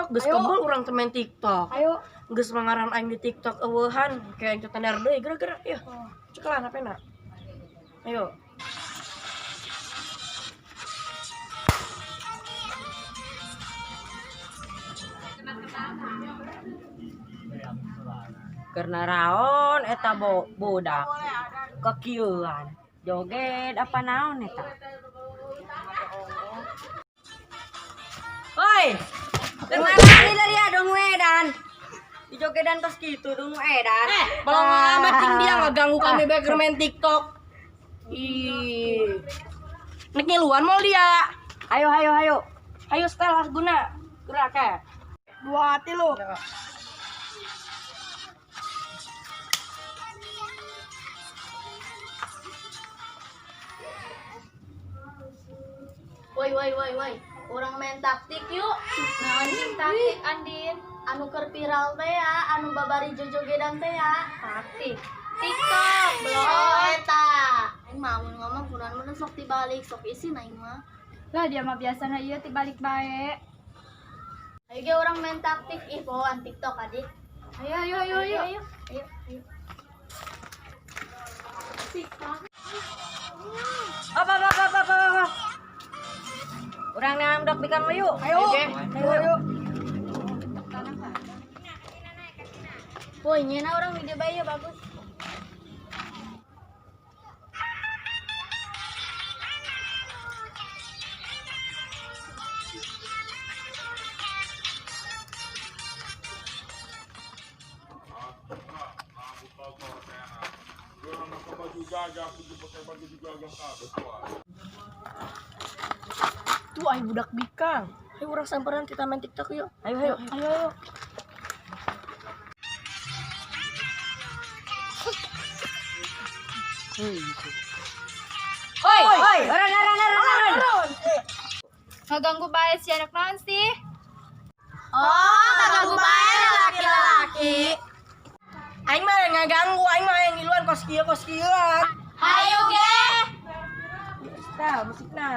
TikTok, geus kebel urang teh main TikTok. Ayo. Geus mangaran aing di TikTok eueuhan, kayak aing teh tenar deui geura-geura. Yeuh. Cekelan HP-na. Ayo. Karena raon eta budak kekieuan joget apa naon eta. Woi, kenapa dari adong edan di jogedan tos kitu dong edan. Eh, belum amat cing dia ngeganggu kami bae keur main TikTok. Ih. Nek ngiluan moal dia. Ayo ayo ayo. Ayo setel laguna. Gerak ya. Dua hati lu. Woi woi woi woi, urang main taktik yuk. Naon sing taktik Andin? Anu keur viral teh ya, anu babari jojogedan teh ya. Taktik. TikTok. Belum oh, eta. Aing mah mun ngomong kunaon mun sok dibalik, sok isin aing mah. Lah dia mah biasana ieu tibalik bae. Ayo ge urang main taktik ih pohoan TikTok adik. Ayo ayo ayo ayo. Ayo ayo. Ayo. Apa apa apa apa apa. Urang neang budak bikang mah yuk. Ayo. Ayo, ayo. Woi, nyeuna urang video bae ya bagus. Tuh aing budak bikang. Ayo urang samperan kita main TikTok yuk. Ayo ayo. Ayo ayo. Oi, oi, orang orang orang orang. Ngaganggu bae si anak naon sih? Oh, kaganggu bae laki-laki. Aing mah yang ngaganggu, aing mah yang ngiluan kos kieu kos kieuan. Hayu ge. Setel musikna.